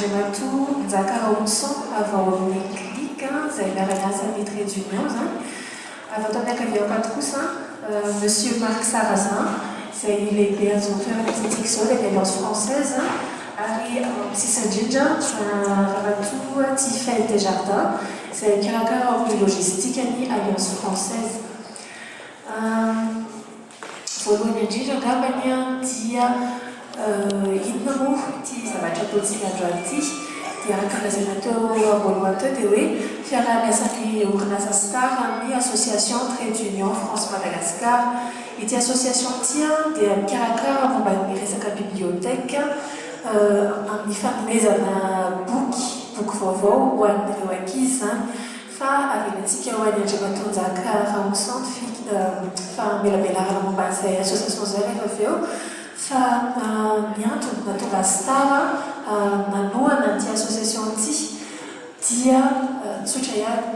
Andriamatoa Njaka Raonison avy ao amin'ny Clic izay miara-miasa amin'ny Trait d'Union izany. Avy ato amin'ny ankaviako ato kosa Monsieur Marc Sarrazin izay lehibe an'izao toerana misy antsika izao dia ny Alliance Française ary ao amin'ny sisa indrindra Ramatoa Tiphaine Desjardins izay mikarakara ao amin'ny logistique ny Alliance Française. Voalohany indrindra angambany dia inona moa ity zavatra ataontsika androany ity? Dia araka ny lazaina teo am-boalohany teo dia hoe fiaraha-miasan'ny orinasa Star amin'ny Association Trait d'Union France Madagascar. Ity association ity dia mikarakara momba ny resaka bibliothèque amin'ny fanomezana boky, boky vaovao ho an'ireo ankizy izany. Fa avelantsika ho an'i Andriamatoa Njaka Raonison ny famelabelarana momba an'izay association izay rehefa avy eo. Fa ny antony nahatonga azy tara nanohana an'ity association ity dia tsotra ihany.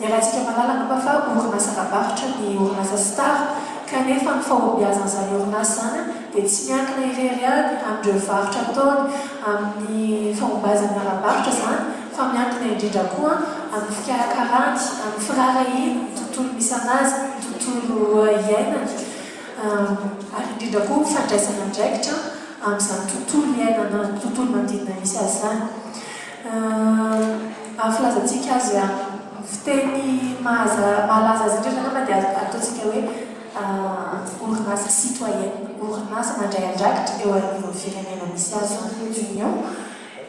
Iarahantsika mahalala angamba fa orinasa ara-barotra ny orinasa Star kanefa ny fahombiazan'izany orinasa izany dia tsy miankina irery ihany amin'ireo varotra ataony amin'ny fahombazany ara-barotra izany fa miankina indrindra koa amin'ny fikarakarany, amin'ny firaharahiany ny tontolo misy an'azy, ny tontolo iainany ary indrindra koa ny fandraisana andraikitra amin'izany tontolo iainana, tontolo manodidina misy azy izany. Amin'ny filazantsika azy amin'ny fiteny mahalaza azy indrindra angamba dia ataontsika hoe orinasa citoyenne, orinasa mandray andraikitra eo anivon'ny firenena misy azy izany, Union.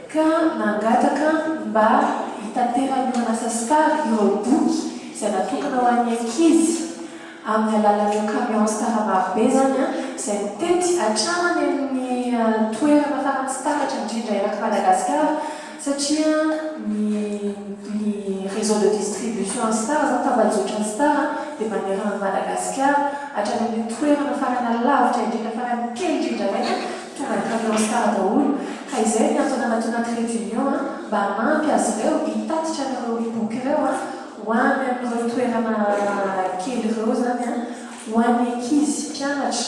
Ka nangataka mba hitateran'ny orinasa Star ireo boky izay natokana ho an'ny ankizy amin'ny alalan'ireo camion Star marobe izany izay mitety hatrany amin'ny toerana farany tsy takatra indrindra erak'i Madagasikara satria ny ny réseau de distribution an'ny Star izany, tambajotran'ny Star dia manerana an'i Madagasikara hatrany amin'ny toerana farany alavitra indrindra farany kely indrindra ireny. Tonga ny camion star daholo ka izay ny antony anatona Trait d'Union mba hanampy azy ireo hitatitra an'ireo boky ireo ho any amin'ireo toerana kely ireo izany ho an'ny ankizy mpianatra,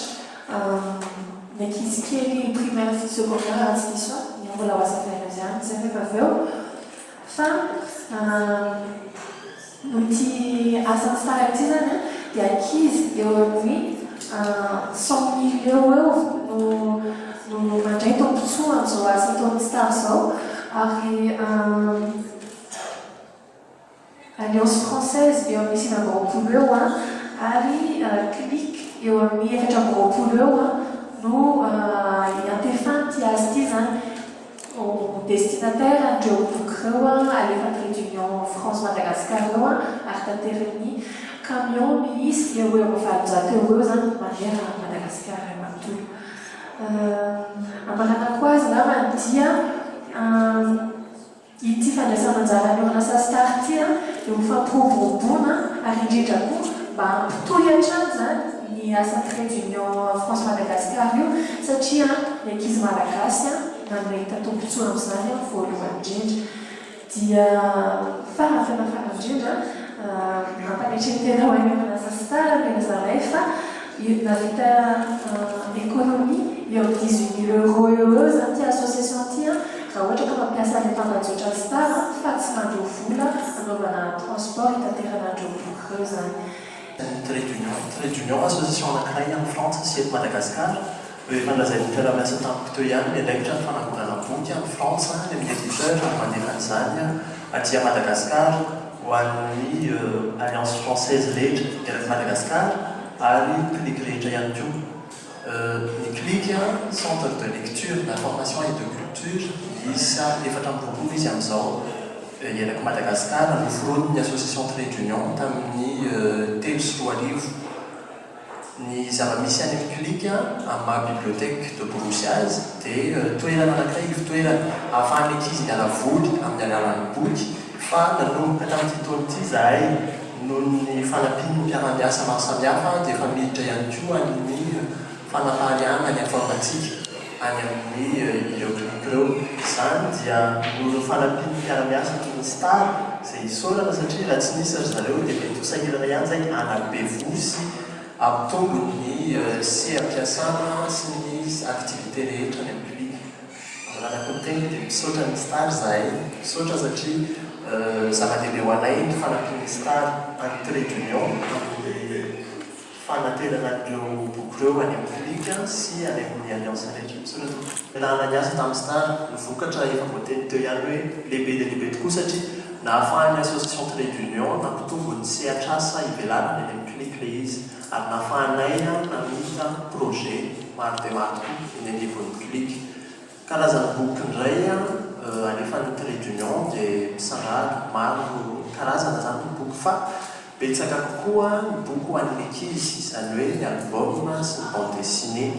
ny ankizy kely primaire sy secondaire raha tsy diso aho, ny mbola ho hazavaina azy ihany izay rehefa avy eo. Fa noho ity asan'ny star ity izany dia ankizy eo amin'ny 100 mille eo ho eo no no mandray tombontsoa amin'izao asa ataon'ny star izao ary Alliance Française eo amin'ny 29 eo ary Clic eo amin'ny 24 eo no iantefan'ity asa ity izany. Ho destinataire an'ireo boky ireo alefa Trait d'Union France Madagascar ireo ary taterin'ny camion miisa eo ho eo amin'ny 800 eo ho eo izany manerana an'i Madagasikara iray manontolo. Hamaranako azy angambany dia. Ity fandraisana anjaran'ny orinasa Star ity dia ho fampiroboroboana ary indrindra koa mba hampitohy hatrany izany ny asa Trait d'Union France Madagascar io satria ny ankizy Malagasy no nahita tombontsoa amin'izany voalohany indrindra. Dia farany tena farany indrindra, ampanetren-tena ho an'ny orinasa Star ny ilazanay fa nahavita économie eo amin'ny 18 mille euros eo ho eo izany ity association ity raha ohatra ka mampiasa an'ilay tambajotra Star fa tsy mandoa vola hanaovana transport hitaterana an'ireo boky ireo izany. Ny Trait d'Union. Trait d'Union, association anankiray any Frantsa sy eto Madagasikara, no efa nolazain'ny mpiara-miasa tamiko teo ihany, miandraikitra ny fanangonana boky any Frantsa, any amin'ny éditeur, ary mandefa an'izany aty Madagasikara ho an'ny Alliance Française rehetra eran'i Madagasikara ary clic rehetra ihany koa. Ny clic, Centre de lecture, d'information et de culture, miisa 24 izy amin'izao erak'i Madagasikara, noforonin'ny Association Trait d'Union tamin'ny 2003. Ny zava-misy any amin'ny Clic, amin'ny maha bibliothèque de Borosy azy, dia toerana anankiray, ivon-toerana ahafahan'ny ankizy miala voly amin'ny alalan'ny boky, fa nanomboka tamin'ity taona ity izahay, noho ny fanampian'ny mpiara-miasa maro samihafa, dia efa miditra ihany koa amin'ny fanapariahana ny informatique any amin'ny ireo Clic ireo. Izany dia noho ireo fanampian'ny mpiara-miasa toy ny Star, izay isaorana satria raha tsy nisy ry zareo dia mety ho sahirana ihany izay hanabe voa sy hampitombo ny seha-piasana sy ny activité rehetra any amin'ny Clic. Faranako ny teniko dia misaotra ny Star izahay, misaotra satria zava-dehibe ho anay ny fanampian'ny Star an'ny Trait d'Union amin'ny fanaterana an'ireo boky ireo any amin'ny Clic sy any amin'ny Alliance rehetra. Misaotra tompoko. Niarahana niasa tamin'ny Star, ny vokatra efa voateny teo ihany hoe lehibe dia lehibe tokoa satria nahafahan'ny Association Trait d'Union nampitombo ny sehatr'asa ivelarany any amin'ny Clic ilay izy ary nahafahanay namita projet maro dia maro tokoa eny anivon'ny Clic. Karazan'ny boky indray alefan'ny Trait d'Union dia misandrahaka, maro karazana izany ny boky fa betsaka kokoa ny boky ho an'ny ankizy, izany hoe ny album sy ny bande dessinée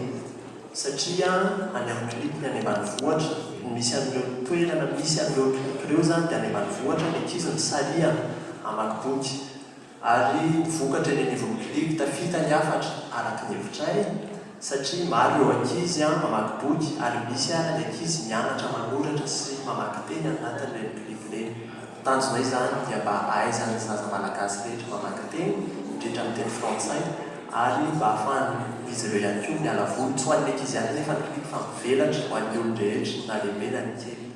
satria any amin'ny clip ny any ambanivohitra no misy an'ireo toerana misy an'ireo clip ireo izany dia any ambanivohitra ny ankizy no sarihana hamaky boky. Ary ny vokatra eny anivon'ny clic tafita ny hafatra araka ny hevitray satria maro ireo ankizy mamaky boky ary misy ara ny ankizy mianatra manoratra sy mamaky teny anatin'ireny clic ireny. Ny tanjonay izany dia mba ahaizan'ny zaza malagasy rehetra mamaky teny, indrindra amin'ny teny frantsay ary mba ahafahan'izy ireo ihany koa miala voly. Tsy ho an'ny ankizy ihany anefa ny clic fa mivelatra ho an'ny olon-drehetra na lehibe na ny kely.